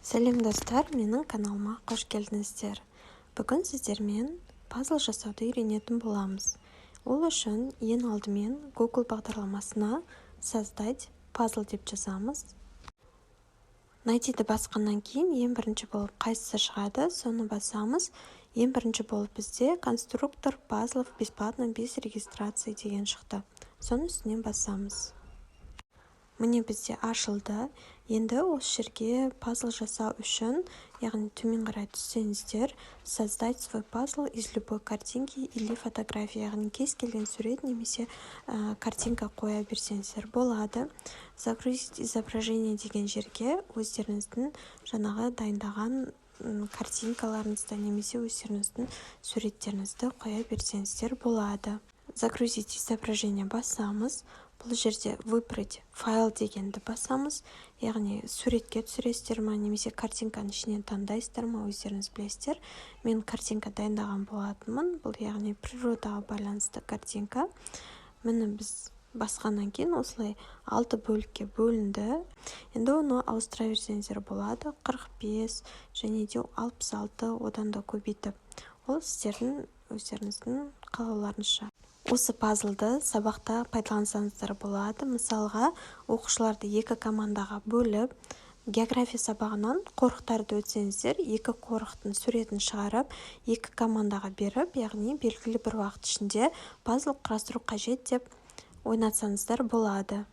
Сәлем, достар! Менің каналыма қош келдіңіздер! Бүгін сіздермен пазл жасауды үйренетін боламыз. Ол үшін ең алдымен Google бағдарламасына «создать пазл» деп жазамыз. Найти-ді басқаннан кейін ең бірінші болып қайсысы шығады, соны басамыз. Ең бірінші болып бізде «Конструктор пазлов бесплатно, без регистрации» деген шықты. Соның үстінен басамыз. Міне, бізде ашылды. Енді осы жерге пазл жасау үшін, яғни төмен қарай түссеңіздер, «Создать свой пазл из любой картинки или фотографии», яғни кез келген сурет немесе картинка қоя берсеңіздер болады. «Загрузить изображение» деген жерге өздеріңіздің жаңағы дайындаған картинкаларыңызды немесе өздеріңіздің суреттеріңізді қоя берсеңіздер болады. «Загрузить изображение» басамыз. Бұл жерде «Выбрать файл» дегенді басамыз, яғни суретке түсіресіздер ма немесе картинканың ішінен таңдайсыздар ма, өздеріңіз білесіздер. Мен картинка дайындаған болатынмын, бұл, яғни, природаға байланысты картинка. Міне, біз басқаннан кейін осылай алты бөлікке бөлінді. Енді оны ауыстыра берсеңіздер болады, 45 және де 66, одан да көбейтіп, ол сіздердің өздеріңіздің қалауларыңызша. Осы пазлды сабақта пайдалансаңыздар болады. Мысалға, оқушыларды екі командаға бөліп, география сабағынан қорықтарды өтсеңіздер, екі қорықтың суретін шығарып, екі командаға беріп, яғни белгілі бір уақыт ішінде пазл құрастыру қажет деп ойнатсаңыздар болады.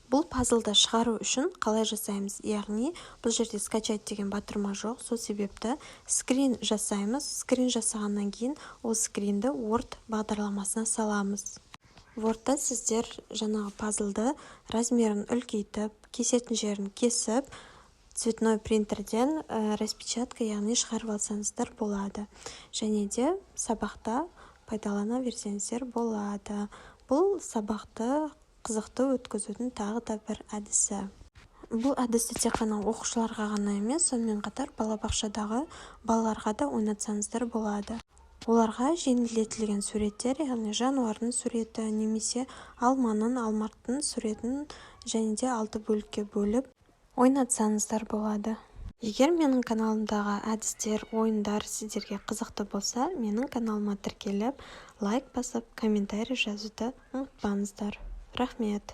Бұл пазлды шығару үшін қалай жасаймыз? Яғни бұл жерде «Скачать» деген батырма жоқ, сол себепті скрин жасаймыз. Скрин жасағаннан кейін ол скринді Word бағдарламасына саламыз. Wordта сіздер жаңағы пазлды размерін үлкейтіп, кесетін жерін кесіп, цветной принтерден распечатка, яғни шығарып алсаңыздар болады және де сабақта пайдалана берсеңіздер болады. Бұл сабақты қызықты өткізудің тағы да бір әдісі. Бұл әдісті тек қана оқушыларға ғана емес, сонымен қатар балабақшадағы балаларға да ойнатсаңыздар болады. Оларға жеңілдетілген суреттер, яғни жануардың суреті немесе алманың, алмарттың суретін және де алты бөлікке бөліп ойнатсаңыздар болады. Егер менің каналымдағы әдістер, ойындар сіздерге қызықты болса, менің каналыма тіркеліп, лайк басып, комментарий жазуды ұмытпаңыздар. Рахмет!